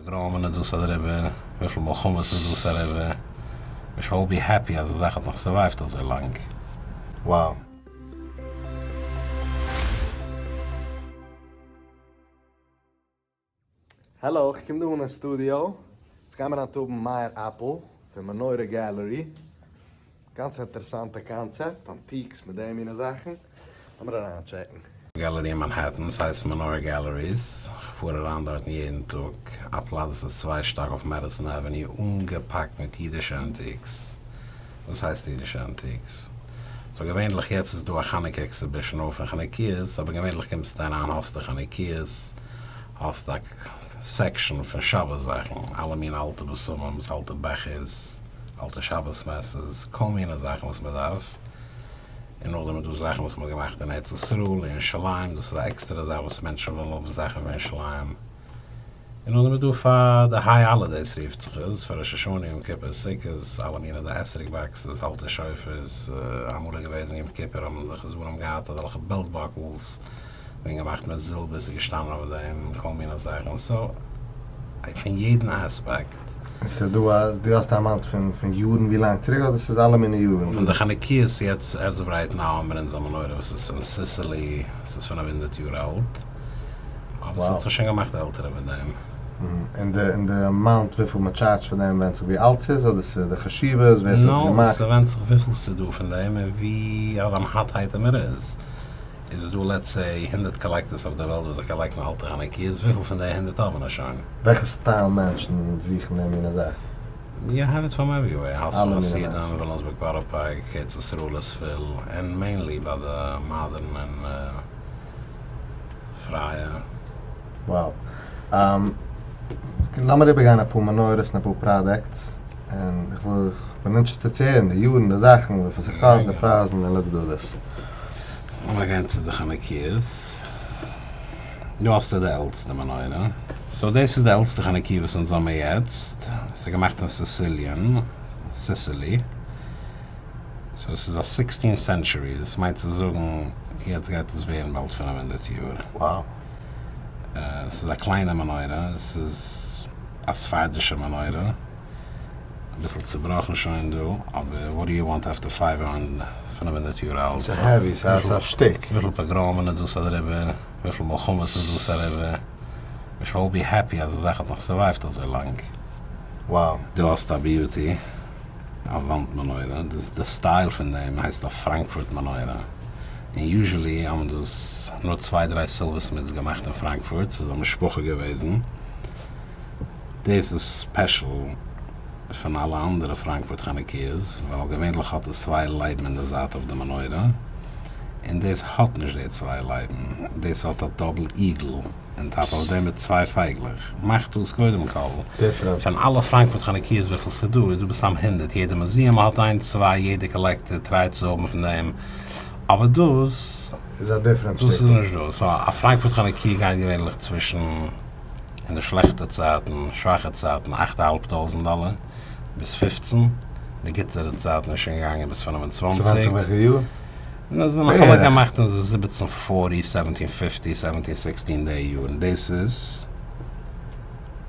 פאגראמען איז דאס אריבער, וויפיל מלחמות איז דאס אריבער, we should all be happy אז די זאך האט נאך survived אזוי לאנג. Wow. העלא, איך קום דא אן אין סטודיאו, יעצט גיימיר היינט האבן מאיר אפעל פון Menorah Gallery, גאנץ אינטערעסאנטע concept, antiques מיט די מינע זאכן, לאמיר אריין טשעקן. gallery אין מאנהעטן, ס'הייסט Menorah Galleries, כ'פאר אריין דארטן יעדן טאג, א פלאץ וואס איז צוויי שטאק אויף Madison Avenue אנגעפאקט מיט אידישע antiques. וואס הייסט אידישע antiques? So געווענליך יעצט איז דא א חנוכה exhibition אויף פון חנוכיות, אבער געווענליך קומסטו אריין האסטו חנוכיות, האסט א section פון שבת זאכן, אלע מינע אלטע בשמים'ס, אלטע בעכערס, אלטע שבת מעסערס, כל מיני זאכן וואס מען דארף, און נאכדעם איז דא זאכן וואס מען האט געמאכט אין ארץ ישראל און ירושלים, דאס איז א עקסטערע זאך וואס מענטשן ווילן האבן זאכן פון ירושלים. און נאכדעם איז דא פאר די high holidays רופט זיך עס, פאר ראש השנה יום כיפור סוכות, אלע מיני די אתרוג boxes, אלטע שופרות, אמאל איז געוועזן יום כיפור האבן די חזנים געהאט אזעלכע belt buckles, געווען געמאכט מיט זילבער, ס'איז געשטאנען אויף דעם כל מיני זאכן, so פון יעדן אספעקט. און ס'איז דא א, דו האסט א amount פון פון יארן ווי לאנג צוריק אדער ס'איז אלע מיני יארן? פון די חנוכיות יעצט as of right now האבן מיר אונז א מנורה וואס איז פון סיסילי, ס'איז 500 יאר אלט. אבער ס'האט זיך שוין געמאכט עלטערע ווי דעם. און די און די amount וויפיל מען טשארדזשט פאר דעם ווענדט זיך ווי אלט ס'איז אדער ס'איז די חשיבות ווער ס'האט עס געמאכט? No, ס'ווענדט זיך וויפיל ס'איז דא פון דעם און ווי אויף אן hot item ער איז. איז דא let's say 100 collectors אויף די וועלט וואס זיי collect ן אלטע חנוכיות, וויפיל פון די 100 האבן עס שוין? וועלכע style מענטשן זוכן די מינע זאך? You have it from everywhere, האסט פון חסידים, וויליאמסבורג בארא פארק, ארץ ישראל איז פול, און mainly ביי די modern און פרייע. Wow. לאמיר איבערגיין אפאר מנורות און אפאר products, און איך וויל, איך בין interested צו הערן די יארן, די זאכן, וויפיל ס'קאסט, די פרייזן, און let's do this. לאמיר גיין צו די חנוכיות. דא האסטו די עלטסטע מנורה. So דאס איז די עלטסטע חנוכיה וואס אונז האמיר יעצט. ס'איז געמאכט אין סיסיליען, Sicily. So ס'איז א 16 century, דאס מיינט צו זאגן יעצט גייט עס ווערן באלד 500 יאר. Wow. ס'איז א קליינע מנורה, ס'איז א ספרדישע מנורה, אביסל צובראכן שוין דא, אבער what do you want after 500 יאר אלט? ס'איז heavy, ס'איז א שטיק. וויפיל פאגראמען איז דאס אריבער, וויפיל מלחמות איז דאס אריבער, we should all be happy אז די זאך האט נאך survived אזוי לאנג. Wow. דא האסטו א beauty. א וואנט מנורה, דאס די style פון דעם הייסט א פראנקפורט מנורה, און usually האבן דאס נאר צוויי דריי silversmiths געמאכט אין פראנקפורט, ס'איז א משפחה געוועזן, דאס איז special פון אלע אנדערע פראנקפורט חנוכיות, ווייל געווענליך האט עס צוויי לייבן אין די זייט אויף די מנורה, און דאס האט נישט די צוויי לייבן, דאס האט א double eagle. און top אויף דעם מיט צוויי פייגלעך. מאכט דאס קודם כל. פון אלע פראנקפורט חנוכיות וויפיל ס'איז דא, איז דא בסתם 100, יעדע museum האט איינס, צוויי, יעדע collector try ט צו האבן פון דעם, אבער דאס איז א different דאס איז נישט דא. So א פראנקפורט חנוכיה גייט געווענליך צווישן, אין די שלעכטע צייטן, שוואכע צייטן, אכט א האלב טויזנט דאלער, ביז 15, די גוטערע צייטן איז שוין געגאנגען ביז 25. ס'ווענדט זיך וועלכע יאר. און דאס זענען אלע געמאכט אין די 1740, 1750, 1760 די יארן. דאס איז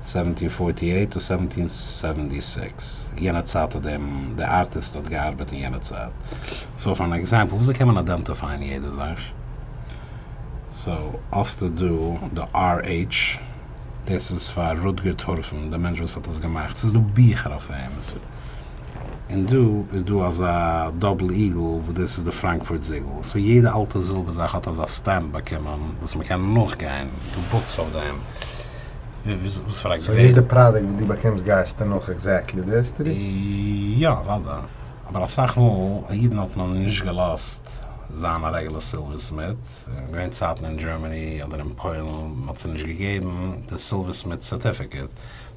1748 to 1776. יענע צייט האט דעם, די ארטיסט האט געארבעט אין יענע צייט. So פאר אן example, וויאזוי קען מען identify ען יעדע זאך? So האסטו דא די RH, דאס איז פאר רוטגער טורפן, דער מענטש וואס האט עס געמאכט. ס'איז דא ביכער אויף אים. און דא איז דא אזא double eagle וואס דאס איז די פראנקפורט זיגל, so יעדע אלטע זילבער זאך האט אזא stamp באקומען וואס מען קען נאכגיין, דא books אויף דעם, וואס פאר א so יעדע product וואס דו באקומסט גייסטו נאך exactly די history? יא אוודאי, אבער אסאך מאל אידן האט מען נישט געלאזט זיין א רעגולער silversmith, געווען צייטן אין Germany אדער אין פוילן מען האט זיי נישט געגעבן די silversmith certificate,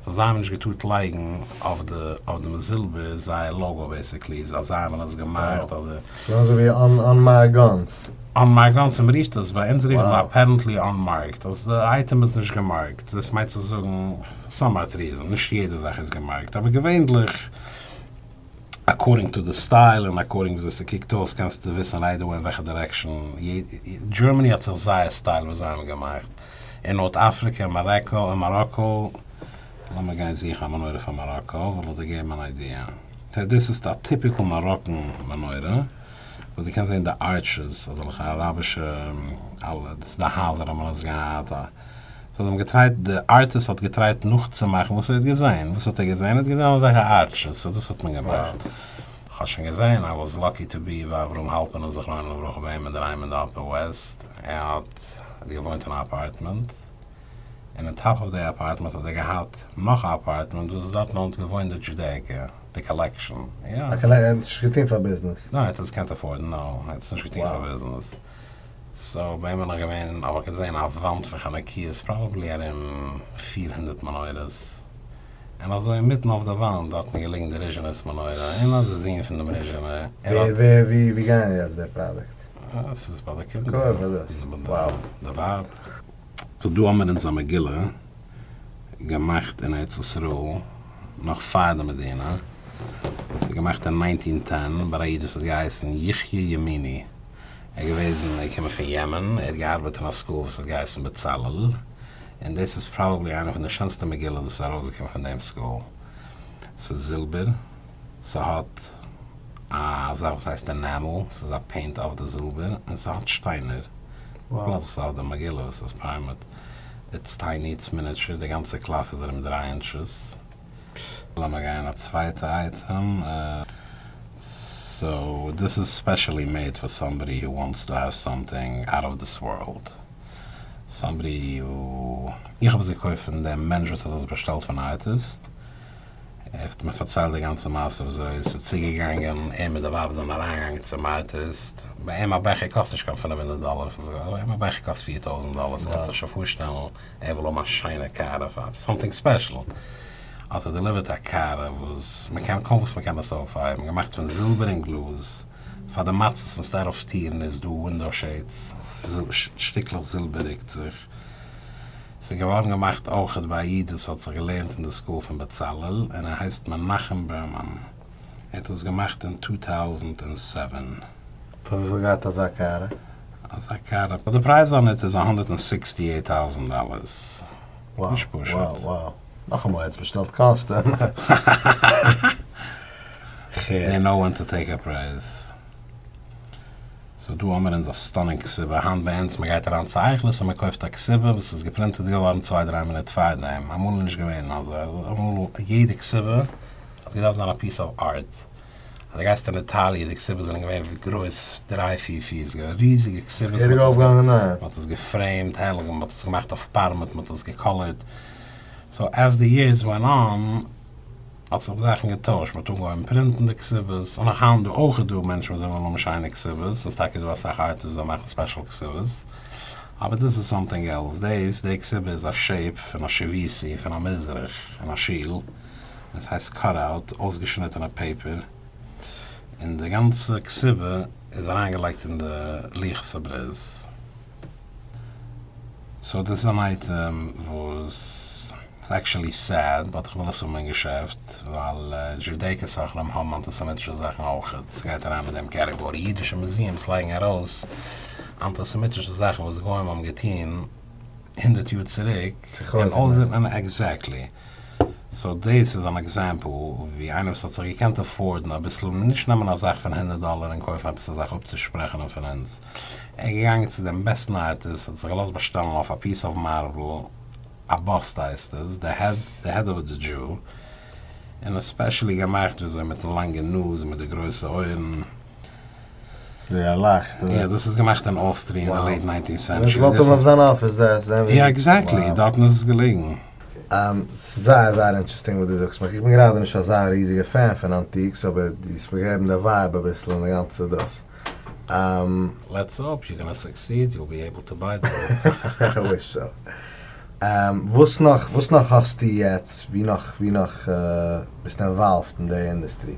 so זיי האבן נישט געטארט לייגן אויף די אויף דעם זילבער זייער logo basically אז זיי האבן עס געמאכט אדער. ס'איז אזוי ווי unmarked guns. Unmarked guns און מ'רופט עס ביי אונז רופט מען apparently unmarked אז די אייטעם איז נישט געמארקט דאס מיינט צו זאגן some odd reason נישט יעדע זאך איז געמארקט אבער געווענדליך according to די style און according וויאזוי ס'קוקט אויס קענסטו וויסן right away אין וועלכע direction Germany האט זיך זייער style וואס זיי האבן געמאכט. אין North Africa, מאראקא, און מאראקא. לאמיר גיין זוכן א מנורה פון מאראקא, וועל איך דיר געבן אן idea. דאס איז א typical Moroccan מנורה, וואס דו קענסט זען די arches, אזעלכע אראבישע, אלע, דאס איז די הייזער האבן עס געהאט. so זיי האבן געטרייט, די ארטיסט האט געטרייט נאכצומאכן וואס ער האט געזען. וואס האט ער געזען? ער האט געזען אזעלכע arches, so דאס האט מען געמאכט. כ'האב שוין געזען, I was lucky to be ביי אברהם האלפערן זכרונו לברכה ביי אים אינדערהיים אין די Upper West, ער האט געוואוינט אין א apartment, און on top of די apartment האט ער געהאט נאך א apartment וואס איז דארט נאנט געוואוינט די Judaica, די collection, יא. א collection, ער האט נישט געטון פאר ביזנעס? ניין, ער האט עס געקענט afford ן, no, ער האט עס נישט געטון פאר ביזנעס. so ביי אים בין איך געווען, האב איך געזען א וואנט פון חנוכיות, probably ארום 400 מנורות. און אזוי אינמיטן אויף די וואנט האט מען געליגן די ריזשינער'ס מנורה, און אז די זון פון דעם ריזשינער, ער האט. ווער, ווי, ווי גייען יעצט די products? עס איז ביי די קינדער. קויף דאס. Wow. די ווייב. so דא האמיר אונז א מגילה געמאכט אין ארץ ישראל נאך פאר די מדינה. ס'איז געמאכט אין 1910 ביי א איד וואס האט געהייסן יחיא ימיני. ער איז געוועזן, ער איז געקומען פון יעמען, ער האט געארבעט אין א school וואס האט געהייסן בצלאל. און דאס איז probably איינע פון די שענסטע מגילות וואס איז ארויסגעקומען פון דעם school. ס'איז זילבער, ס'האט א זאך וואס הייסט enamel, ס'איז א paint אויף די זילבער, און ס'האט שטיינער. plus ס'האט די מגילה וואס איז פארמעט. It's tiny, it's miniature, די גאנצע קלף איז ארום 3 inches. לאמיר גיין א צווייטע item. So, this is specially made for somebody who wants to have something out of this world. Somebody who... איך האב עס געקויפט פון דעם מענטש וואס האט עס באשטעלט פון ארטיסט. ער האט מיר פארציילט די גאנצע מעשה וויאזוי עס איז צוגעגאנגען. ער מיט די ווייב זענען אריינגעגאנגען צום ארטיסט. ביי אים א בעכער קאסט נישט קיין 500 דאלער. ביי אים א בעכער קאסט 4,000 דאלער. So קענסט זיך שוין פארשטעלן, ער וויל האבן א שיינע קערה פאר something special. האט ער delivered א קערה וואס מען קען קוים וואס מען קען עס אויפהייבן, געמאכט פון זילבער און גלאז. פאר די מצות instead of טירן איז דא window shades, שטיקלעך זילבער רוקט זיך. ס'איז געווארן געמאכט אויכעט ביי א איד וואס האט זיך געלערנט אין די school פון בצלאל, און ער הייסט מנחם בערמאן. ער האט עס געמאכט אין 2007. פאר וויפיל גייט אזא קערה? אזא קערה, די price on it איז 168,000 דאלארס. נישט פשוט. Wow, wow. נאכאמאל, יעצט באשטעלט custom. They know when to take a price. So דא האמיר אונז א stunning כתובה. היינט ביי אונז, מען גייט אריין צו אייכלערס און מען קויפט א כתובה וואס איזגע print עט געווארן 2-3 מינוט פאר דעם. אמאל איז נישט געווען אזוי. אמאל יעדע כתובה האט געדארפט זיין א piece of art. אז דו גייסט אין איטאליע, די כתובות זענען געווען ווי גרויס, 3-4 פיס, געווען ריזיגע כתובות. ס'געהעריג אויפגעהאנגען, ניין? מען האט עס גע frame ט, הערליך, מען האט עס געמאכט אויף פארמעט, מען האט עס גע color ט. So as the years went on, האט זיך זאכן געטוישט, מען האט אנגעהויבן print ן די כתובות, און נאך היינט דא אויך דא מענטשן וואס ווילן האבן שיינע כתובות, עס איז טאקע דא אסאך artists וואס מאכן special כתובות, אבער דאס איז something else, דאס, די כתובה איז א shape פון א שויתי, פון א מזרח, אין א שול, עס הייסט cut-out, אויסגעשניטענע paper, און די גאנצע כתובה איז אריינגעלייגט אין די לוחות הברית. So דאס איז אן item וואס איז actually sad, but איך וויל עס האבן אין געשעפט, ווייל Judaica סוחרים האבן אנטיסעמיטישע זאכן אויך. עס גייט אריין מיט דעם category. אידישע museums לייגן ארויס אנטיסעמיטישע זאכן וואס גוים האבן געטון 100 יאר צוריק. צו און אויסער, exactly. So דאס איז אן example ווי איינער וואס האט זיך געקענט afford ן אביסל, נישט נעמען א זאך פון 100 דאלער און קויפן עפעס א זאך אפצושפרעכן פון אונז. ער איז געגאנגען צו דעם בעסטן ארטיסט, האט זיך געלאזט באשטעלן אויף א piece of marble, א bust הייסט עס, the head of the Jew, און especially געמאכט וויאזוי מיטן לאנגע נאז, מיט די גרויסע אויערן. ווי ער לאכט. יא, דאס איז געמאכט אין אוסטריע אין די late 19th century. דאס וואלט אויף זיין אפיס דאס זען ווי. יא, exactly, דארטן איז עס געלעגן. ס'איז זייער זייער interesting וואס דו זאגסט מיך. איך בין גראדע נישט אזא ריזיגער fan פון antiques, אבער דו האסט מיר געגעבן די vibe אביסל און די גאנצע דאס. Let's hope you're gonna succeed, you'll be able to buy them. I wish so. וואס נאך, וואס נאך האסטו יעצט? ווי נאך, ווי נאך ביסטו involved אין די industry?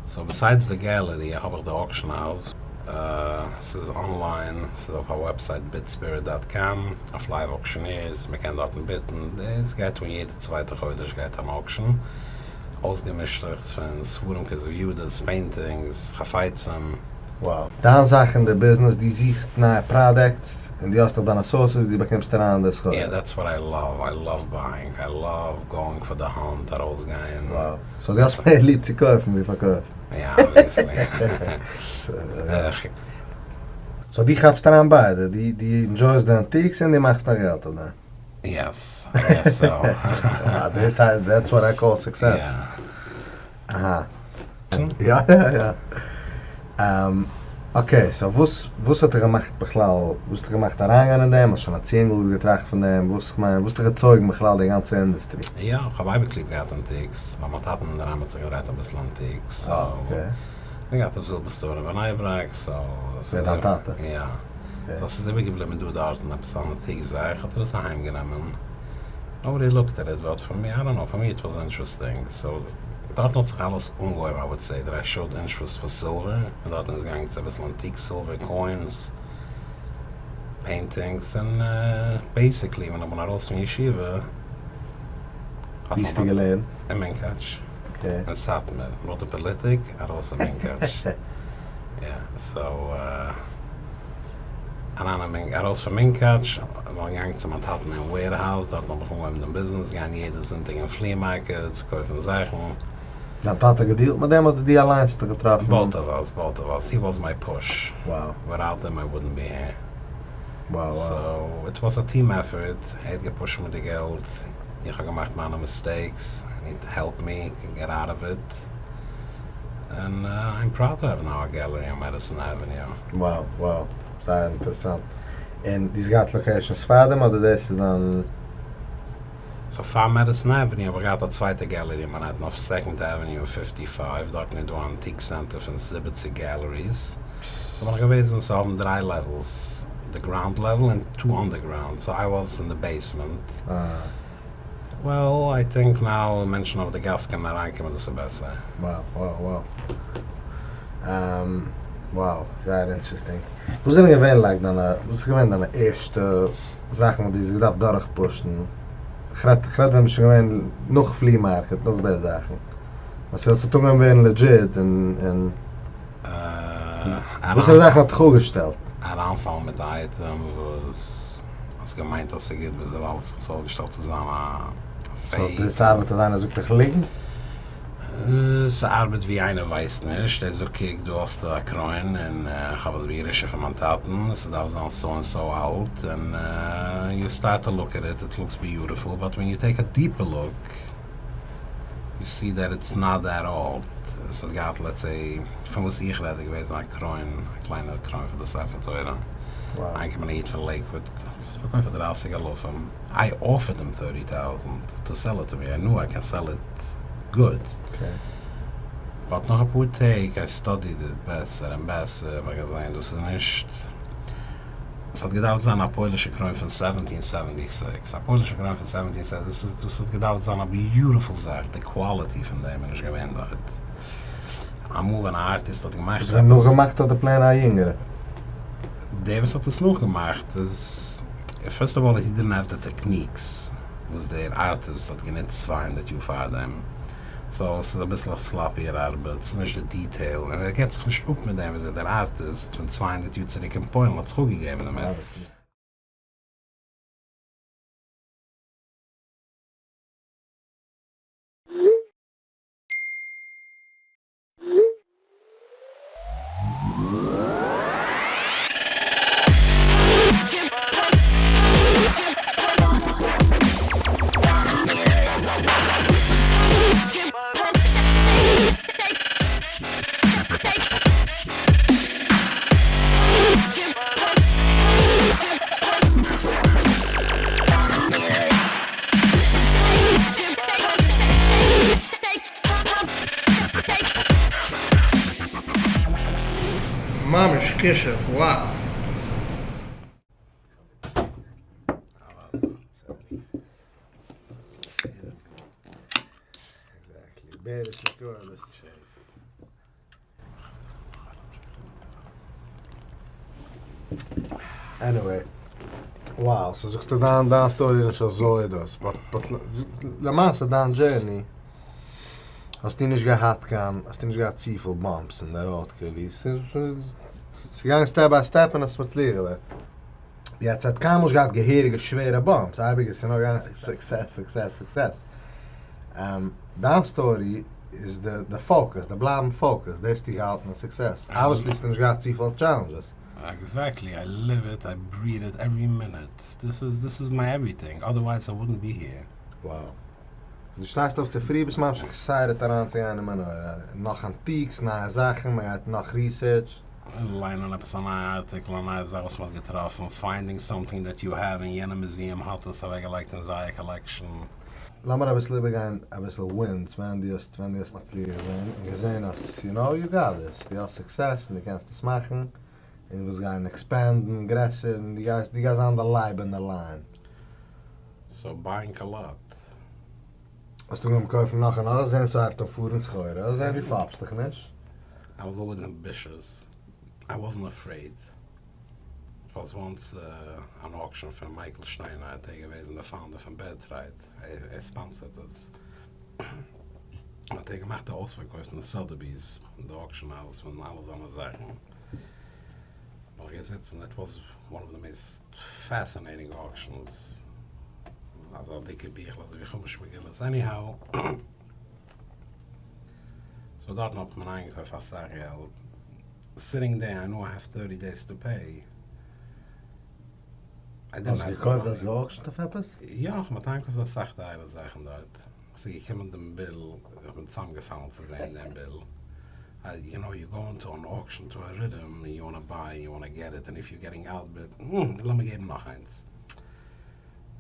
So besides the gallery האב איך די auction house. ס'איז online, ס'איז אויף א website bidspirit.com, אויף LiveAuctioneers, מען קען דארטן bid ן. דאס גייט אן יעדע צווייטע חודש גייט אן auction. אויסגעמישט פון ספרים, כתבי ידות, paintings, חפצים. Wow. דיין זאך אין די ביזנעס, דו זוכסט נייע products, און דו האסט דאך דיינע sources ווי דו באקומסט אריין די סחורה. Yeah, that's what I love, I love buying, I love going for the hunt, ארויסגיין. Wow. So דו האסט מער ליב צו קויפן ווי פארקויפן. יא, obviously. So דו כאפסט אריין ביידע, דו enjoy סט די antiques און דו מאכסט נאך געלט אויף דעם. Yes, I guess so. דאס הייסט, that's what I call success. אהא. יא יא יא. Okay, so וואס וואס האט דיך געמאכט בכלל, וואס האט דיך געמאכט אריינגיין אין דעם? האסט שוין אלס יונגל געטראכט פון דעם? וואס כ'מיין, וואס האט דיך געצויגן בכלל די גאנצע industry? יא, כ'האב אייביג ליב געהאט antiques, ביי מיין טאטן אינדערהיים האט זיך געדרייט אביסל antiques, so כ'האב געהאט א זילבער store אין בני ברק, so. ווער דיין טאטע? יא. So ס'איז איבערגעבליבן דא דארטן עפעס אן antique זאך, האט ער עס אהיימגענומען. Nobody looked at it, but for me, I don't know, for me it was interesting, so דארטן האט זיך אלעס אנגעהויבן, I would say that I showed interest for silver, און דארטן איז געגאנגען צו אביסל antique silver, coins, paintings, און basically ווען איך בין ארויס פון ישיבה, ווי האסטו געלערנט? אין מונקאטש, אין סאטמאר, נאך די פאליטיק, ארויס אין מונקאטש, יא, so. אריין אין ארויס פון מונקאטש, בין איך געגאנגען צו מיין טאטן אין warehouse, דארטן האב איך אנגעהויבן דעם ביזנעס, גיין יעדע זונטאג אין flea markets, קויפן זאכן. דיין טאטע געדילט מיט דעם אדער דו אליינס האסט דיך געטראפן? Both of us, both of us, he was my push, without him I wouldn't be here. So it was a team effort, ער האט געפושט מיט די געלט, איך האב געמאכט מיינע mistakes, and he helped me get out of it. And I'm proud to have now a gallery on Madison Avenue. Wow wow זייער אינטערעסאנט. און דו האסט געהאט locations פארדעם אדער דאס איז דיין? So פאר Madison Avenue האב איך געהאט א צווייטע gallery אין מאנהעטן אויף Second Avenue און 55, דארטן איז דא א antique center פון 70 galleries. דא בין איך געוועזן, זיי האבן דריי levels, די ground level און two underground, so I was in the basement. Well, I think now מענטשן אויף די גאס קענען אריינקומען דאס איז בעסער. Wow wow wow. Wow זייער interesting. וואס זענען געווען like דיינע, וואס איז געווען דיינע ערשטע זאכן וואס דו האסט געדארפט דורכפושן? כ'רעד כ'רעד ווען ביסט שוין געווען נאך flea market נאך די זאכן. וואס האט אנגעהויבן ווערן legit און און וואסערע זאכן האט דיך אפגעשטעלט? אריינפאלן מיט א item וואס האסט געמיינט אז ס'גוט ביז דערווייל האט זיך עס אויסגעשטעלט צו זיין א fake. So דאס ארבעט אז איינער זאגט דיך ליגן? ס'ארבעט ווי איינער ווייסט נישט, ער זאגט קוק דא האסטו א קרוין און כ'האב עס בירושה פון מיין טאטן, ס'דארף זיין so און so אלט, און you start to look at it, it looks beautiful, but when you take a deeper look, you see that it's not that old, עס האט געהאט let's say, פון וואס איך רעד איז געוועזן א קרוין, א קליינער קרוין פאר די ספר תורה, איינגעקומען א איד פון לעיקוואוד, האט עס פארקויפט פאר 30 אלפים, I offered him 30,000 to sell it to me, I knew I can sell it good, but נאך אפאר טעג I studied it בעסער און בעסער, האב איך געזען דאס איז נישט, עס האט געדארפט זיין א פוילישע קרוין פון 1776, א פוילישע קרוין פון 1776, דאס האט געדארפט זיין א beautiful זאך, די quality פון דעם איז נישט געווען דארט. אמאל ווען א ארטיסט האט געמאכט עפעס. איז ווען נאכגעמאכט אדער plain א יונגערע? דער וואס האט עס נאכגעמאכט איז, first of all he didn't have the techniques וואס דער ארטיסט האט גענוצט 200 יאר פארדעם, so ס'איז אביסל א sloppy ער ארבעט, ס'איז נישט די detail, און ער געט זיך נישט אפ מיט דעם וויאזוי דער ארטיסט פון 200 יאר צוריק אין פוילן האט זיך אפגעגעבן דערמיט. ממש כישוף, wow! Anyway, wow, so זאגסטו דיין דיין story איז נישט אזוי דאס, but but למעשה דיין journey האסטו נישט געהאט קיין, האסטו נישט געהאט צופיל bumps אין די road כאילו, ס'איז. ס'איז געגאנגען step by step און האסט מצליח געווען. יעצט האט קיינמאל נישט געהאט געהעריגע שווערע bumps, אייביג איז נאר געגאנגען success success success. דיין story איז די focus, די בלייבן focus, דאס האט דיך געהאלטן אין success. Obviously האסטו נישט געהאט צופיל challenges. Exactly, I live it, I breathe it every minute, this is this is my everything, otherwise I wouldn't be here. Wow. דו שטייסט אויף צופרי ביסט ממש excited אריינצוגיין אין מנורה, נאך antiques, נייע זאכן, מען גייט נאך research. ליינען עפעס א נייע ארטיקל, א נייע זאך וואס מען האט געטראפן, finding something that you have אין יענע museum האט עס אוועקגעלייגט אין זייער collection. לאמיר אביסל איבערגיין אביסל wins ווען דו האסט ווען דו האסט מצליח געווען און געזען אז you know you got this, דו האסט success און דו קענסט עס מאכן און דו ווילסט גיין expand ן גרעסער און דו גייסט דו גייסט זיין די לייב אין די lion. So buying a lot. האסט אנגעהויבן קויפן נאך און נאך, זען ס'הייבט אן פארן סחורה, זען דו פאפסט דיך נישט. I was always ambitious, I wasn't afraid. It was once an auction פון מייקל שטיינהארט, ער איז געוועזן די founder פון בירטרייט, ער sponsor ט עס, האט ער געמאכט די אויספארקויף אין סאדעביס, די auction house פון אלע זיינע זאכן, בין איך געזיצן, it was one of the most fascinating auctions, אזא דיקע ביכל אזוי ווי חומש מגילות, anyhow, so דארטן האט מען איינגעקויפט אסאך געלט, sitting there I know I have thirty days to pay. האסט געקויפט האסט גע auction ט אויף עפעס? יא, איך האב איינגעקויפט אסאך טייערע זאכן דארט, ס'איז געקומען דעם bill, איך בין צוזאמגעפאלן צו זען דעם bill, you know you go into an auction to a rhythm, you wanna buy, you wanna get it, and if you getting outbid, לאמיר געבן נאך איינס.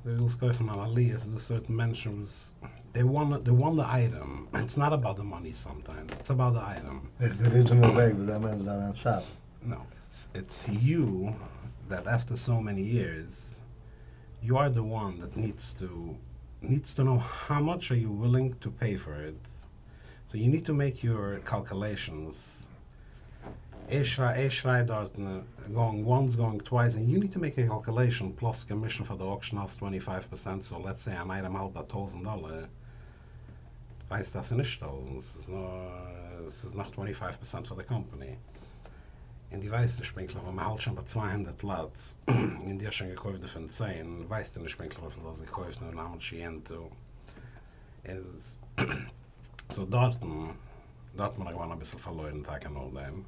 דו ווילסט קויפן אן עליה, ס'איז דא certain מענטשן וואס they want the item, it's not about the money sometimes, it's about the item. דאס איז די original וועג ווי אזוי א מענטש דארף גיין shop ן. No, it's you that after so many years, you are the one that needs to needs to know how much are you willing to pay for it, so you need to make your calculations, ער שרייט דארטן going once going twice and you need to make a calculation plus commission פאר די auction house 25%, so let's say אן item האלט ביי טויזנט דאלער, ווייסטו אז ס'איז נישט טויזנט, ס'איז נאר ס'איז נאך 25% פאר די קאמפאני, און דו ווייסט נישט פונקטליך ווען מ'האלט שוין ביי 200 lots און דו האסט שוין געקויפט דערפון 10, ווייסטו נישט פונקטליך וויפיל דו האסט געקויפט און how much you into איז so דארטן דארט בין איך געווארן אביסל פארלוירן טאקע נאכדעם,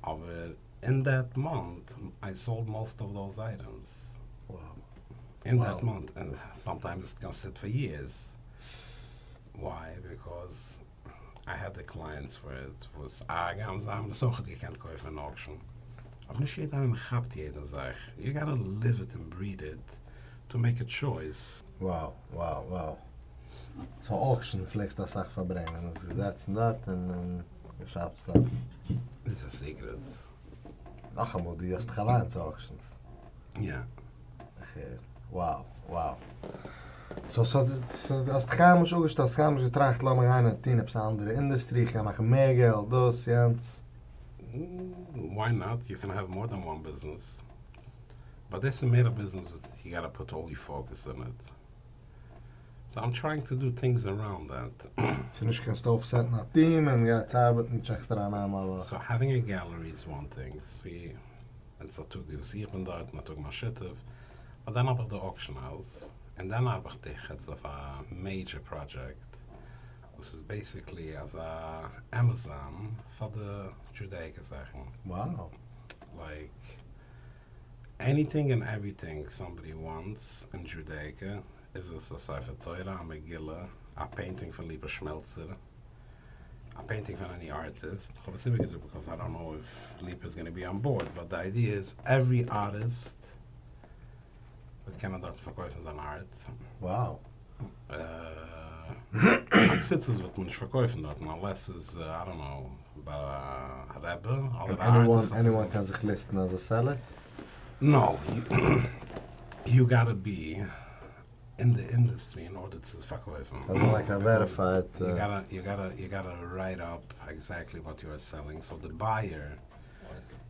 אבער אין that month I sold most of those items. In that month, and sometimes it can sit for years. Why? Because I had the clients for it, וואס אגם זיי האבן עס אויך געקענט קויפן אין auction. אבער נישט יעדער איינער כאפט יעדע זאך. You gotta live it and breathe it to make a choice. Wow, wow, wow. So auction פלעגסטו אסאך פארברענגען, האסט געזעצן דארט און גע shop ט stuff. It's a secret. נאכאמאל, דו האסט דיך אליינס auctions. יא. איך הער. Wow, wow. So ס'האט, האסט דיך קיינמאל נישט אפגעשטעלט, האסט קיינמאל נישט געטראכט לאמיר גיין און טון עפעס א אנדערע industry, איך גיי מאכן מער געלט, דאס, יענץ. Why not? You can have more than one business. But דאס איז מער א ביזנעס וואס you gotta put all your focus in it. So I'm trying to do things around that. ס'איז נישט קענסט אויפסעטן א team און גייטס ארבעטן, טשעקסט אריין איינמאל א וואך. So having a gallery is one thing, ס'ווי ווען ס'איז א טאג וואס איך בין דארט און א טאג מיין שותף, but דאן האב איך די auction house, און דאן האב איך דיך יעצט אויף א major project, וואס איז basically אזא Amazon פאר די Judaica זאכן. Wow. Like anything and everything somebody wants in Judaica, איז עס א ספר תורה, א מגילה, א painting פון ליפא שמעלצער, א painting פון any artist, איך האב עס איבערגעזאגט because I don't know if ליפא is gonna be on board, but the idea is every artist וועט קענען דארטן פארקויפן זיין art. Wow. ציצית וועט מען נישט פארקויפן דארטן unless איז I don't know ביי א רבי אדער א artist. Anyone קען זיך list ן as a seller? No, you gotta be in the industry in order צו פארקויפן. אזוי like א verified. You gotta you gotta write up exactly what you are selling so the buyer,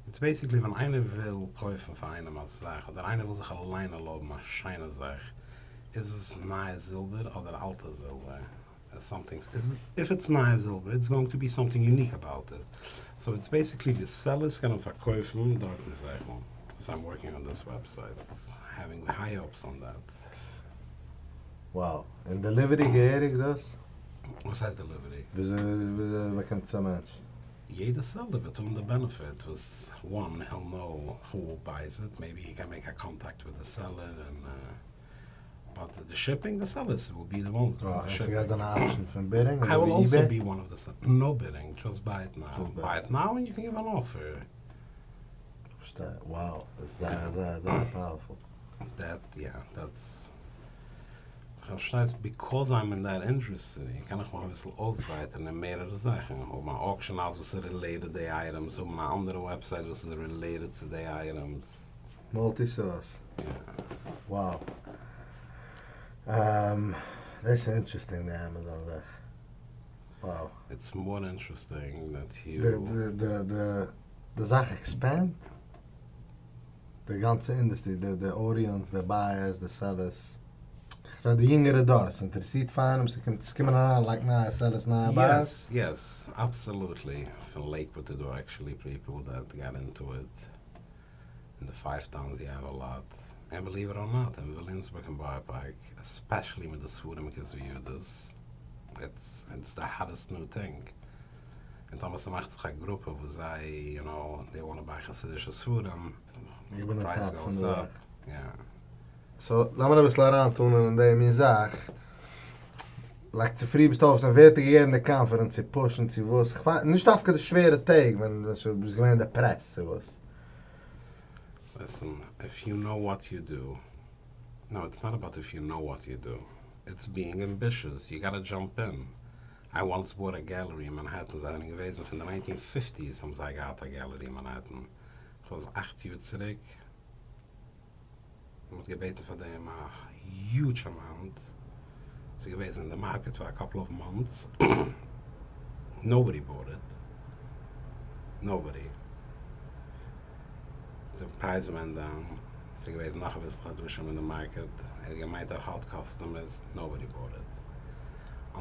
it's basically ווען איינער וויל קויפן פאר איינעם א זאך אדער איינער וויל זיך אליין ערלויבן א שיינע זאך, איז עס נייע זילבער אדער אלטע זילבער? Something, if it's נייע זילבער, it's going to be something unique about it. So it's basically די sellers קענען פארקויפן דארטן זאכן. So I'm working on this website, having high hopes on that. Wow. און delivery געהעריג דאס? וואס הייסט delivery? וויאזוי באקומט עס א מענטש? יעדע seller וועט האבן די benefit וואס one, he'll know who buys it, maybe he can make a contact with the seller און but די shipping, די sellers will be the ones doing די shipping. ס'גייט זיין א option פון bidding I will also be one of the sellers. No bidding, just buy it now. Buy it now and you can give an offer. פארשטיי. Wow, דאס איז זייער זייער זייער powerful. That, yeah, that's, פארשטייסט, because I'm in that industry, קען איך מיך אביסל אויסווייטערן אין מערערע זאכן, האבן א auction house וואס איז related די items, האבן א אנדערע website וואס איז related צו די items. Multi source. Yeah. Wow. דאס איז interesting די Amazon זאך. Wow. It's more interesting that you. די זאך expand? די גאנצע industry, די audience, די buyers, די sellers. כ'רעד די יונגערע דור, ס'אינטערעסירט פאר איינעם, ס'קומען אריין like נייע sellers, נייע buyers. Yes, yes, absolutely. פון Lakewood איז דא actually people that got into it. אין די five towns you have a lot. And believe it or not, אין וויליאמסבורג און בארא פארק, especially מיט די ספרים כז, it's it's the hottest new thing. און טאמער ס'מאכט זיך א גרופע וואס זיי, you know, they wanna buy חסידישע ספרים, איך בין א price top פון goes די up. זאך. Yeah. So, לאמיר אביסל אריינטון אין די מין זאך. Like צופרי ביסטו אויף, ווער האט דיר געגעבן די confidence צו push ן צו וואס? איך ווייס, נישט דווקא די שווערע טעג ווען דו ביסט געווען depressed צו וואס. Listen, if you know what you do, no, it's not about if you know what you do. It's being ambitious. You gotta jump in. I once bought a gallery in Manhattan, זיי זענען געוועזן פון די 1950s האבן זיי געהאט א gallery אין Manhattan. כ'וואס 8 יאר צוריק. מ'האט געבעטן פאר דעם א huge amount. ס'איז געוועזן אין די market for a couple of months. Nobody bought it. Nobody. The price went down. ס'איז געוועזן נאך אביסל חדשים אין די market. ער האט געמיינט ער האט customers. Nobody bought it.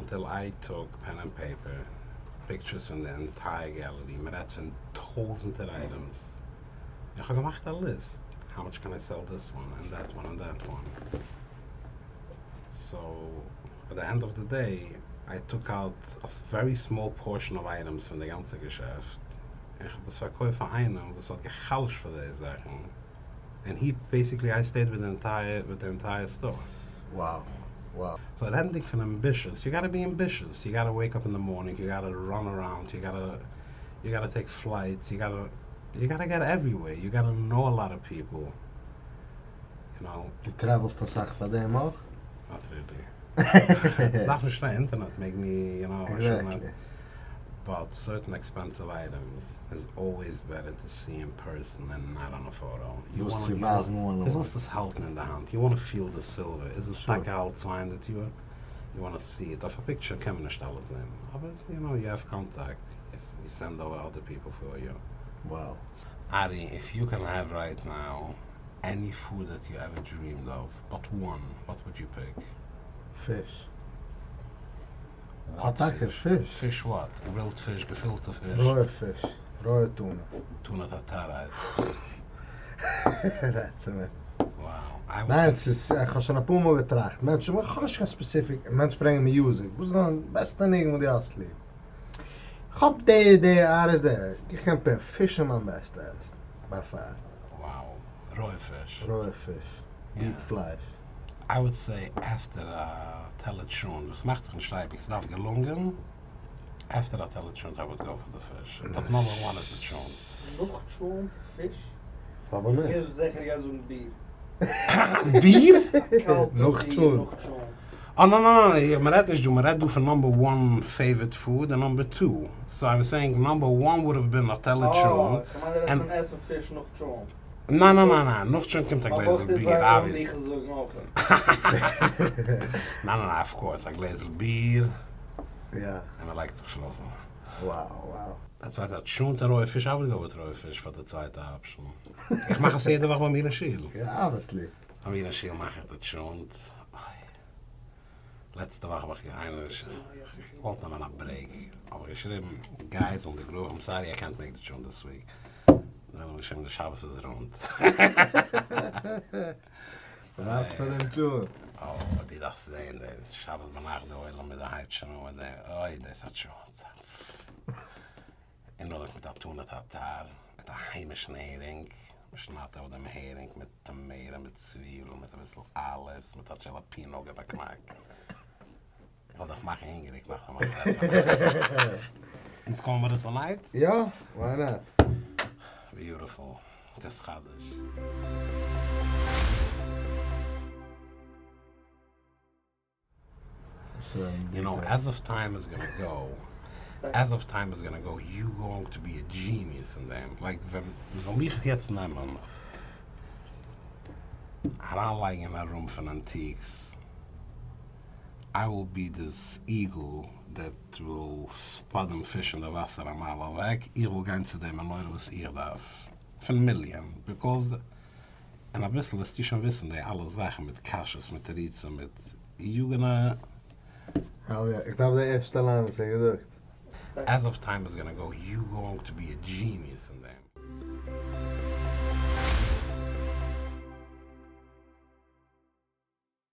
Until I took pen and paper, pictures פון the entire gallery, מ'רעדט פון טויזנטער items. איך האב געמאכט א list. How much can I sell this one and that one and that one? So, at the end of the day, I took out a very small portion of items פון די גאנצע געשעפט. איך האב עס פארקויפט פאר איינעם, וואס האט גע'חלש'ט פאר די זאכן. And he basically, I stayed with the entire store. Wow. So רעדנדיג פון ambitious, you gotta be ambitious. You gotta wake up in the morning, you gotta run around, you gotta take flights, you gotta get everywhere. You gotta know a lot of people. You know. דו travel סט אסאך פאר דעם אויך? Not really. דארף נישט קיין internet make me, I should not. But certain expensive items is always better to see in person than not on a photo. You וואס wanna, צו you ווייזן one דו ווילסט עס האלטן אין די האנט. You want to feel the silver. איז עס טאקע אלט 200 יאר? You want to see it. אויף א picture קען מען נישט אלעס זען. אבער, you have contact. You send over other people for you. Ari, if you can have right now any food that you ever dreamed of, but one, what would you pick? Fish. What טאקע fish? Fish. Fish what? Grilled fish, gefilte fish? רויע פיש. רויע tuna. Tuna tartare. רעדט צו מיר. Wow. I would ניין, עס איז, איך האב שוין א פאר מאל געטראכט. מענטשן, איך האב נישט קיין specific, מענטשן פרעגן מיר music. וואס איז דיין בעסטע ניגון וואס דו האסט ליב? איך האב די, די, אלעס די. איך קען פער פיש איז מיין בעסטע עסן. By far. Wow. רויע פיש. רויע פיש. מיט פלייש. I would say after a טעלער טשולנט, וואס מאכט זיך נישט אייביג, עס דארף געלונגען. After a טעלער טשולנט, I would go for the fish. But number one is the טשולנט. נאך טשולנט, פיש? פארוואס איך נישט? זיכער גיי זאגן ביר. ביר? קאלטע נאך ביר, טשולנט. נאך טשולנט. Oh, no, no, no, מען רעדט נישט דא, מען רעדט דא פון number one favorite food and number two. So I'm saying number one would have been a טעלער Oh, טשולנט. איך מיין, דו רעדסט פון עסן פיש נאך טשולנט. ניין, ניין, ניין, ניין, נאך טשולנט קומט א מען גלעזל ברויך די ביר, ווארום obviously. דיך זאגן אויך. ניין, ניין, ניין, of course, א גלעזל ביר. Ja. און מען לייגט זיך שלאפן. Wow. דאס הייסט, טשולנט און רויע פיש, I would go with רויע פיש פאר די צווייטע option. איך מאך עס יעדע וואך ביי מיר אין שול. Ja, obviously. ביי מיר אין שול מאך איך די טשולנט. לעצטע וואך האב איך איינער געוואלט נעמען א break, האב איך געשריבן guys on the group, I'm sorry I can't make the טשולנט this week, דאן האב איך געשריבן די שבת איז רונד. ווארט פאר דעם טשולנט. אוי דו דארפסט זעהן דאס שבת ביינאכט די עולם מיט די הייבט שוין אן מיט דעם, אוי דאס א טשולנט. און נאכדעם מיט א tuna tartare, מיט א היימישן הערינג, מ'שניידט אויף דעם הערינג מיט tomato, מיט צוויבל, מיט אביסל olives, מיט א jalapeno, געב א קנאק. איך וועל דיך מאכן הונגעריג נאכדעם ווען איך רעד. אונז קומען מיר עס tonight? יא, why not? Beautiful. דאס חדש. You know, as of time is gonna go, as of time is gonna go, you going to be a genius אין דעם. Like ווען מ'זאל מיך יעצט נעמען, אריינלייגן אין א room פון antiques, I will be this eagle that will spot דעם פיש אין די וואסער א מייל אוועק, איך וועל גיין צו דעם מנורה וואס איך דארף, פון מיליאן, because אין אביסל וועסטו שוין וויסן די אלע זאכן מיט קשיות מיט תירוצים מיט you gonna. Hell yeah, איך דארף די ערשטע line וואס ער האט געזאגט. As of time is gonna go, you going to be a genius אין דעם.